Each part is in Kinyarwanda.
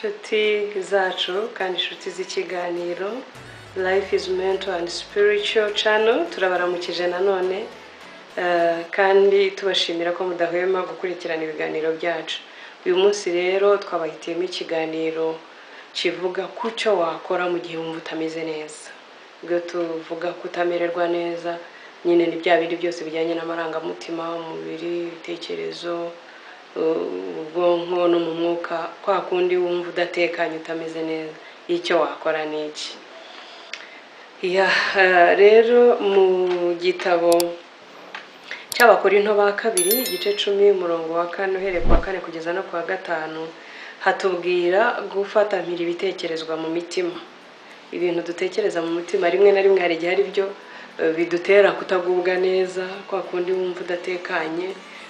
Inshuti zacu kandi inshuti z'ikiganiro Life is Mental and Spiritual Channel, turabaramukije nanone kandi tubashimira ko mudahwema gukurikirana ibiganiro byacu. Uyu munsi rero twabahitiyemo ikiganiro kivuga ku cyo wakora mu gihe wumva utameze neza. Ubwo tuvuga kutamererwa neza nyine, ni bya bindi byose bijyanye n'amarangamutima, umubiri, ibitekerezo, ubwonko no mu mwuka, kwa kundi wumva udatekanye, utameze neza. Icyo wakora ni iki? Ya, rero mu gitabo cy'Abakorinto ba Kabiri, igice 10, umurongo wa 4, uhereye ku wa 4 kugeza no ku wa 5, hatubwira gufata mpiri ibitekerezwa mu mitima. Ibintu dutekereza mu mutima, rimwe na rimwe hari igihe ari byo bidutera kutagubwa neza, kwa kundi wumva udatekanye.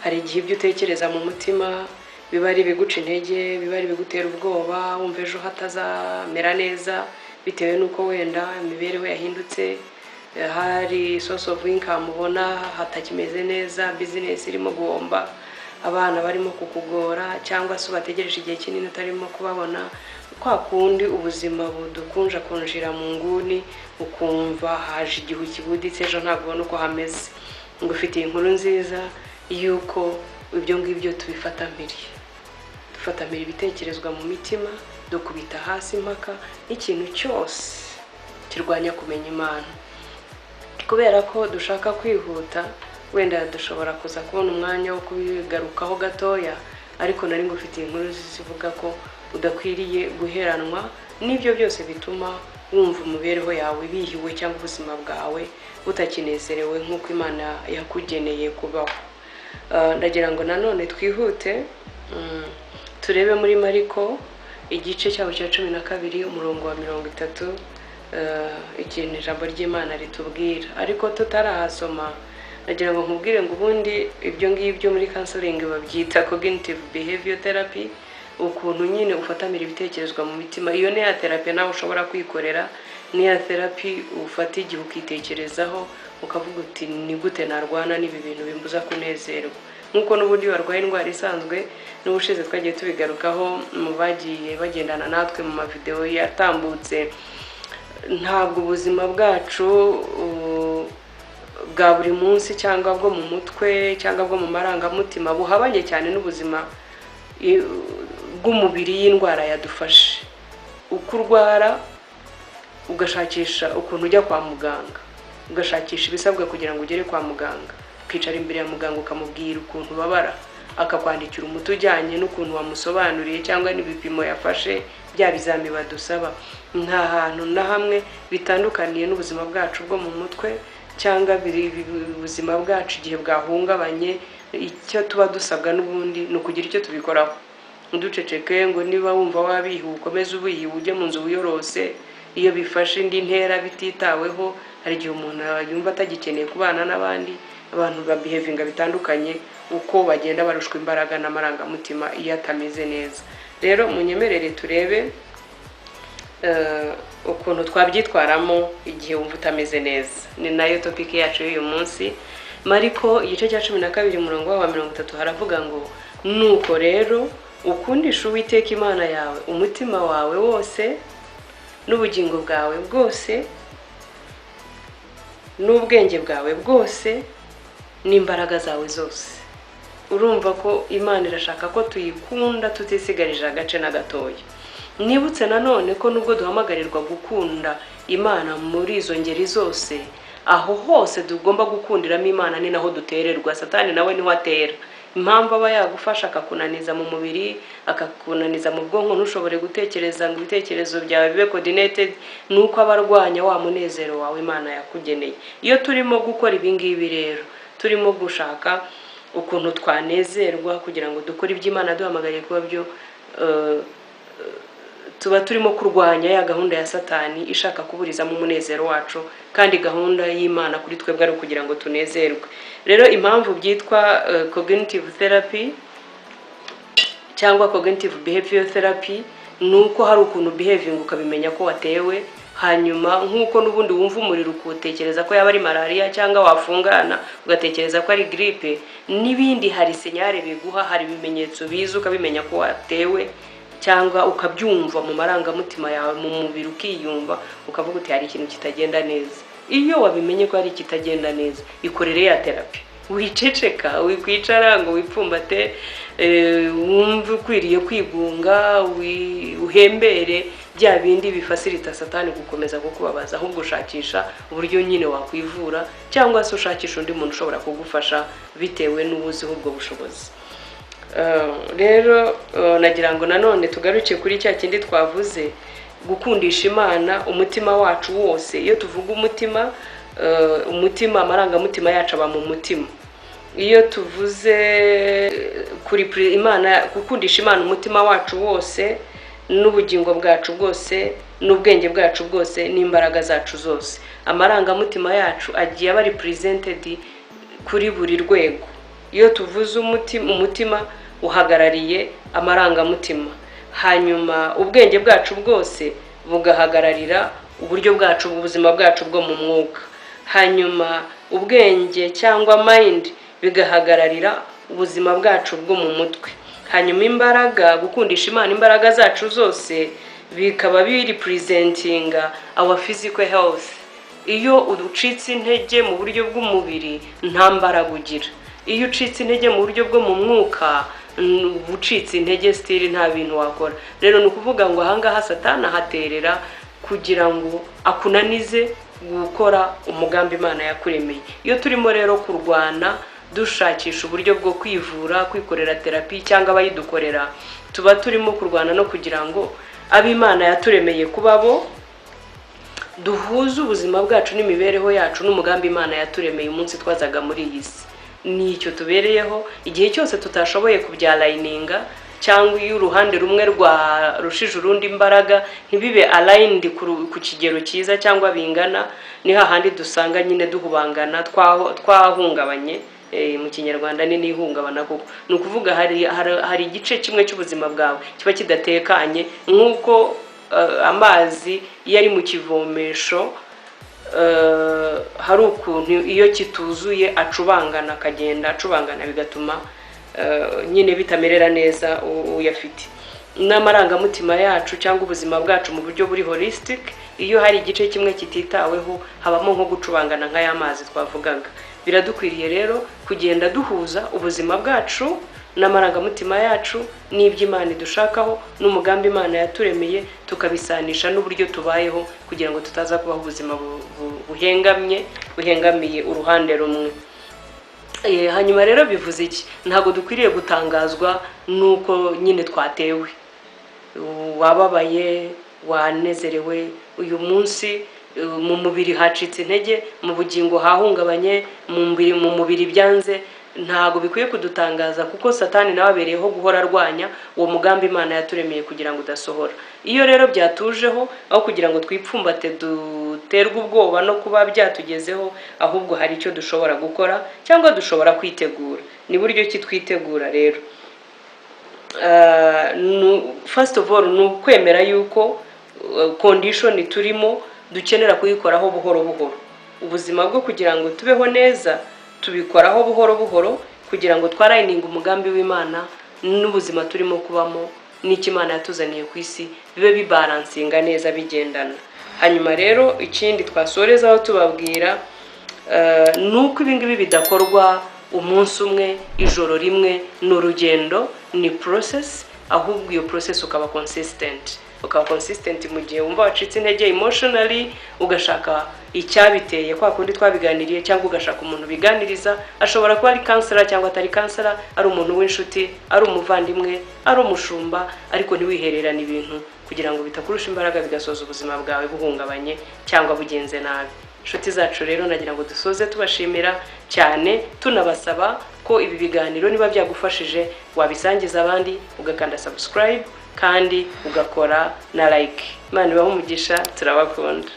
Hari igihe ibyo utekereza mu mutima biba ari ibiguca intege, biba ari ibigutera ubwoba, wumva ejo hatazamera neza bitewe n'uko wenda imibereho yahindutse, hari source of income ubona hatakimeze neza, business irimo guhomba, abana barimo kukugora, cyangwa se ubategereje igihe kinini utarimo kubabona, kwa kundi ubuzima budukunja kunjira mu nguni, ukumva haje igihu kibuditse, ejo ntabwo ubona uko hameze. Ngufitiye inkuru nziza y'uko ibyo ngibyo tubifata mpiri. Dufata mpiri ibitekerezwa mu mitima, dukubita hasi impaka n'ikintu cyose kirwanya kumenya Imana. Kubera ko dushaka kwihuta, wenda dushobora kuza kubona umwanya wo kubigarukaho gatoya, ariko nari ngufitiye inkuru zivuga ko udakwiriye guheranwa n'ibyo byose bituma wumva imibereho yawe ibihiwe cyangwa ubuzima bwawe butakinezerewe nk'uko Imana yakugeneye kubaho. Ndagira ngo nanone twihute, turebe muri Mariko, igice cyaho cya 12, umurongo wa 30, ikintu ijambo ry'Imana ritubwira. Ariko tutarahasoma, ndagira ngo nkubwire ngo ubundi ibyo ngibyo muri counseling babyita cognitive behavior therapy, ukuntu nyine ufatamira ibitekerezwa mu mitima. Iyo ni ya therapy nawe ushobora kwikorera, ni ya therapy ufata igihe ukitekerezaho, ukavuga uti: "Ni gute narwana n'ibi bintu bimbuza kunezerwa?" Nk'uko n'ubundi warwaye indwara isanzwe, n'ubushize twagiye tubigarukaho mu bagiye bagendana natwe mu mavideo yatambutse, ntabwo ubuzima bwacu bwa buri munsi cyangwa bwo mu mutwe cyangwa bwo mu marangamutima buhabanye cyane n'ubuzima bw'umubiri y'indwara yadufashe. Uko urwara, ugashakisha ukuntu ujya kwa muganga, ugashakisha ibisabwa kugira ngo ugere kwa muganga, ukicara imbere ya muganga, ukamubwira ukuntu ubabara, akakwandikira umuti ujyanye n'ukuntu wamusobanuriye cyangwa n'ibipimo yafashe, bya bizami badusaba, nta hantu na hamwe bitandukaniye n'ubuzima bwacu bwo mu mutwe cyangwa ubuzima bwacu igihe bwahungabanye. Icyo tuba dusabwa n'ubundi ni ukugira icyo tubikoraho. Ntuduceceke ngo niba wumva wabihiwe ukomeze ubihiwe, ujye mu nzu wiyorose. Iyo bifashe indi ntera bititaweho, hari igihe umuntu yumva atagikeneye kubana n'abandi. Abantu babihevinga bitandukanye uko bagenda barushwa imbaraga n'amarangamutima iyo atameze neza. Rero munyemerere turebe ukuntu twabyitwaramo igihe wumva utameze neza. Ni nayo topic yacu y'uyu munsi. Mariko, igice cya 12, umurongo wa 30, haravuga ngo: "Nuko rero ukundisha Uwiteka Imana yawe umutima wawe wose n'ubugingo bwawe bwose n'ubwenge bwawe bwose n'imbaraga zawe zose." Urumva ko Imana irashaka ko tuyikunda tutisigarije agace na gatoya. Nibutse nanone ko nubwo duhamagarirwa gukunda Imana muri izo ngeri zose, aho hose tugomba gukundiramo Imana ni naho dutererwa. Satani nawe niho atera. Impamvu aba yagufasha akakunaniza mu mubiri, akakunaniza mu bwonko, ntushobore gutekereza ngo ibitekerezo byawe bibe coordinated, ni uko aba arwanya wa munezero wawe Imana yakugeneye. Iyo turimo gukora ibi ngibi rero, turimo gushaka ukuntu twanezerwa kugira ngo dukore ibyo Imana duhamagariye kuba byo, tuba turimo kurwanya ya gahunda ya Satani ishaka kuburizamo umunezero wacu, kandi gahunda y'Imana kuri twebwe ari ukugira ngo tunezerwe. Rero impamvu byitwa cognitive therapy cyangwa cognitive behavior therapy ni uko hari ukuntu behaving ukabimenya ko watewe. Hanyuma nk'uko n'ubundi wumva umuriro ukutekereza ko yaba ari malariya, cyangwa wafungana ugatekereza ko ari grippe n'ibindi, hari signal biguha, hari ibimenyetso biza ukabimenya ko watewe. Cyangwa ukabyumva mu marangamutima yawe, mu mubiri ukiyumva, ukavuga uti: "Hari ikintu kitagenda neza." Iyo wabimenye ko hari ikitagenda neza, ikorere ya therapy. Wiceceka, wikwicara ngo wipfumbate, wumve ukwiriye kwigunga, uhembere bya bindi bifacilita Satani gukomeza kukubabaza. Ahubwo ushakisha uburyo nyine wakwivura, cyangwa se ushakisha undi muntu ushobora kugufasha bitewe n'ubuziho ubwo bushobozi. Rero nagira ngo nanone tugaruke kuri cya kindi twavuze, gukundisha Imana umutima wacu wose. Iyo tuvuga umutima, umutima, amarangamutima yacu aba mu mutima. Iyo tuvuze kuri Imana, gukundisha Imana umutima wacu wose n'ubugingo bwacu bwose n'ubwenge bwacu bwose n'imbaraga zacu zose, amarangamutima yacu agiye aba represented kuri buri rwego. Iyo tuvuze umutima, umutima uhagarariye amarangamutima, hanyuma ubwenge bwacu bwose bugahagararira uburyo bwacu, ubuzima bwacu bwo mu mwuka, hanyuma ubwenge cyangwa mind bigahagararira ubuzima bwacu bwo mu mutwe, hanyuma imbaraga, gukundisha Imana imbaraga zacu zose, bikaba biri representinga our physical health. Iyo ucitse intege mu buryo bw'umubiri, nta mbaraga ugira. Iyo ucitse intege mu buryo bwo mu mwuka, uba ucitse intege still, nta bintu wakora. Rero ni ukuvuga ngo ahangaha Satani ahaterera kugira ngo akunanize gukora umugambi Imana yakuremeye. Iyo turimo rero kurwana, dushakisha uburyo bwo kwivura, kwikorera therapy cyangwa abayidukorera, tuba turimo kurwana no kugira ngo abo Imana yaturemeye kuba bo, duhuze ubuzima bwacu n'imibereho yacu n'umugambi Imana yaturemeye umunsi twazaga muri iyi si. Nicyo tubereyeho. Igihe cyose tutashoboye kubyaligninga, cyangwa iyo uruhande rumwe rwarushije urundi imbaraga, ntibibe aligned ku kigero cyiza cyangwa bingana, ni hahandi dusanga nyine duhubangana, twahungabanye. Mu Kinyarwanda ni n'ihungabana koko. Ni ukuvuga hari igice kimwe cy'ubuzima bwawe kiba kidatekanye, nk'uko amazi iyo ari mu kivomesho, hari ukuntu iyo kituzuye acubangana, akagenda acubangana, bigatuma nyine bitamerera neza uyafite. N'amarangamutima yacu cyangwa ubuzima bwacu mu buryo buri holistic, iyo hari igice kimwe kititaweho, habamo nko gucubangana nk'aya mazi twavugaga. Biradukwiriye rero kugenda duhuza ubuzima bwacu n'amarangamutima yacu n'ibyo Imana idushakaho n'umugambi Imana yaturemeye, tukabisanisha n'uburyo tubayeho, kugira ngo tutaza kubaho ubuzima buhengamye, buhengamiye uruhande rumwe. Hanyuma rero bivuze iki? Ntabwo dukwiriye gutangazwa n'uko nyine twatewe. Wababaye, wanezerewe uyu munsi, mu mubiri hacitse intege, mu bugingo hahungabanye, mu mubiri byanze, ntabwo bikwiye kudutangaza, kuko Satani nawe abereyeho guhora arwanya uwo mugambi Imana yaturemeye kugira ngo udasohora. Iyo rero byatujeho, aho kugira ngo twipfumbate, duterwe ubwoba no kuba byatugezeho, ahubwo hari icyo dushobora gukora cyangwa dushobora kwitegura. Ni buryo ki twitegura rero? First of all, ni ukwemera yuko condition turimo dukenera kuyikoraho buhoro buhoro. Ubuzima bwo kugira ngo tubeho neza, tubikoraho buhoro buhoro kugira ngo twaligninge umugambi w'Imana n'ubuzima turimo kubamo n'icyo Imana yatuzaniye ku isi, bibe bibalancinga neza, bigendana. Hanyuma rero ikindi twasorezaho tubabwira, ni uko ibi ngibi bidakorwa umunsi umwe, ijoro rimwe. Ni urugendo, ni process. Ahubwo iyo process ukaba consistent, ukaba consistent mu gihe wumva wacitse intege emotionally, ugashaka icyabiteye kwa kundi twabiganiriye, cyangwa ugashaka umuntu ubiganiriza. Ashobora kuba ari counselor cyangwa atari counselor, ari umuntu w'inshuti, ari umuvandimwe, ari umushumba, ariko ntiwihererane ibintu kugira ngo bitakurusha imbaraga, bigasoza ubuzima bwawe buhungabanye cyangwa bugenze nabi. Inshuti zacu rero, nagira ngo dusoze tubashimira cyane, tunabasaba ko ibi biganiro niba byagufashije wabisangiza abandi, ugakanda subscribe kandi ugakora na like. Imana ibahe umugisha, turabakunda.